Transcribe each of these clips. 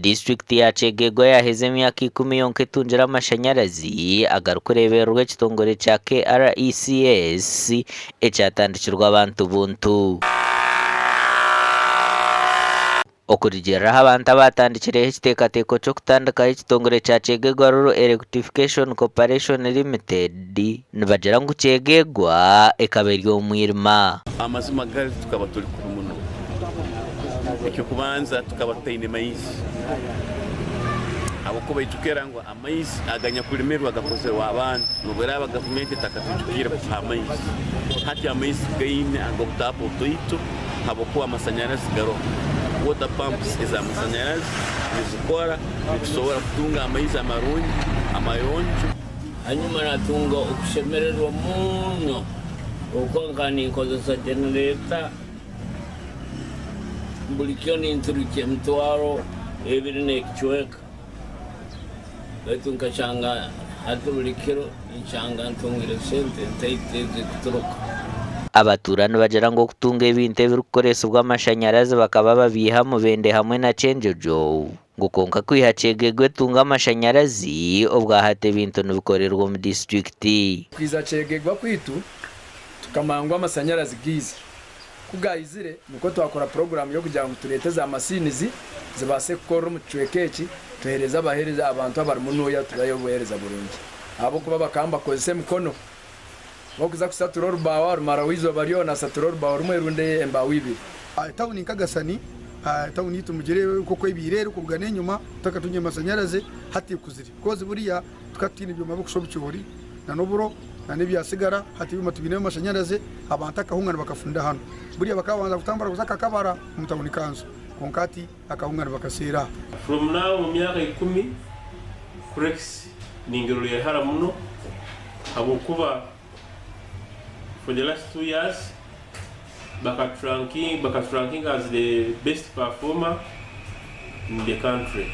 Disiturikiti ya Kyegegwa yaaheza emyaka ikumi yonka etungire amashanyarazi agarikureebererwa ekitongore kya KRECS ekyatandikirwe abantu buntu. Okurugiirira aha bantu abaatandikireho ekiteekateeko ky'okutandikaho ekitongore kya Kyegegwa Rural Electrification Corporation Limited nibagira ngu Kyegegwa ekaba eri omu mwirima. Amazima gari tukaba turi kubi muno. Eky'okubanza tukaba tutaine maizi ahabw'okuba ijukira ngu amaizi aganyakurimirwe gakozirwe abantu n'obu eraaba gavumenti etakatwijukiire kutuha amaizi. Hati amaizi tugaine ag'obutaapu obutoito ahabw'okuba amasanyarazi garoho. Water pumps ez'amasanyarazi nizikora nitusobora kutunga amaizi amarungi amayonjo. Hanyuma natunga okushemererwa muno Okwo nkaba ninkozesa genereeta buri kiro ninturukya emitwaro ebiri n'ekicweka beitu nkashanga hati buri kiro ninshanga ntungire sente ntaito ezikuturuka. Abatuura nibagira ngu okutunga ebintu ebirikukoresibwa amashanyarazi bakaba babiiha Mubende hamwe na Kyenjojo ngu kwonka kwiha Kyegegwa etunga amashanyarazi obwahati ebintu nibikorerwa omu disiturikiti. Kwija Kyegegwa kwaitu tukamanya ngu amasanyarazi gaizire. Ku gaizire nikwo twakora puroguraamu y'okugira ngu tureete za masiinizi zibaase kukorera omu kicweka eki tuheereze abaheereza abantu abarimu nuuya tubahe obuheereza burungi ahabw'okuba bakaba nibakozesa emikono. Wakuza kusatura orubaaho arumaraho eizooba ryona asatura orubaaho rumwe rundi embaaho ibiri. Etawuni nka Gasani, etawuni yaitu mugireebe nk'oku ebaire eri kuruga n'enyima tutakatungire masanyarazi hati ekuzire because buriya tukaba tutaine byoma by'okusha obucoori na n'oburo na n'ebyasigara hati ebyoma tubiine by'amashanyarazi abantu akahunga nibakafunda hanu. Buriya bakaba babanza kutambura kuza Kakabara omu tawuni kanso kwonka hati akahunga nibakaseera aha. From now omu myaka ikumi Krex ningirorera hara muno habwokuba for the last 2 years bakaturankinga as the best performer in the country.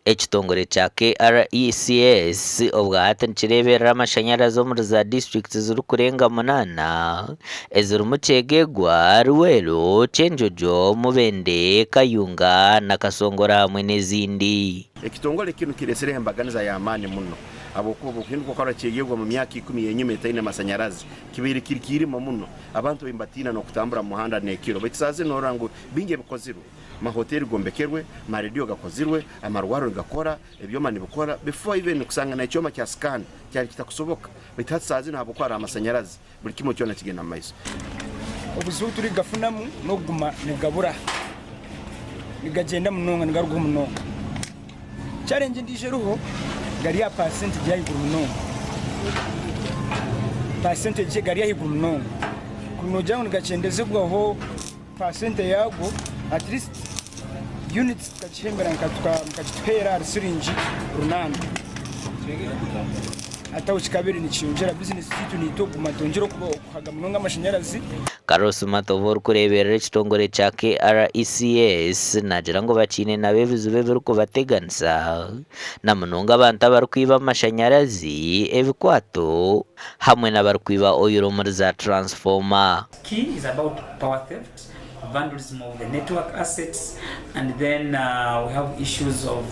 Ekitongore kya KRECS obwahati nikireeberera amashanyarazi omuri za disiturikiti zirikurenga munaana ezirimu Kyegegwa, Luweero, Kyenjojo, Mubende, Kayunga na Kasongora hamwe n'ezindi. Ekitongore kinu kiretsireho embaganiza y'amaani muno habwokuba obu okuhinduka okarora Kyegegwa omu myaka ikumi y'enyima etaine masanyarazi kibaire kiri kiirima muno abantu babaire nibatiina n'okutambura mu muhanda n'ekiro baitu saaha zinu norora ngu bingi ebikozirwe mahoteri gombekerwe, amarediyo gakozirwe, amarwarro nigakora, ebyoma nibikora before even kusanga n'ekyoma kya scan kyali kitakusoboka baitu hati saaha zinu habwokuba haroho amasanyarazi buli kimwe kyona kigenda mu maiso. Obuzibu turikugafunamu n'okuguma nigabura, nigagyenda munonga nigarugaho munonga. Challenge endiijo eriho gari aha percentage y'ahaiguru munonga, percentage gari ahaiguru munonga. Kuri noogira ngu nigakyendezibwaho percent yaago at least units tukagihembera mukagituheera ahari siringi runaana. Hati aho kikabaire nikiyongyera bizinesi zaitu naitwe kuguma nitwongyera kuhaga munonga amashanyarazi. Carlos Matovu orikureeberera ekitongore kya KRECS naagira ngu bakiine nabo ebizibu ebirikubateganisa na munonga abantu abarikwiba amashanyarazi, ebikwato hamwe n'abarikwiba oyiro omuri za transformer. Key is about power theft, vandalism of the network assets, and then we have issues of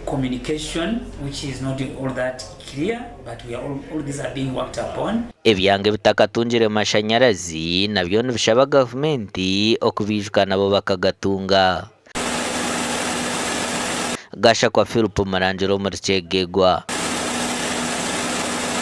communication, which is not all that clear, but we are all these are being worked upon. Ebyanga ebitakatungire mashanyarazi nabyo nibishaba gavumenti okubiijuka nabo bakagatunga. Gashakwa Philip Murangira omuri Kyegegwa.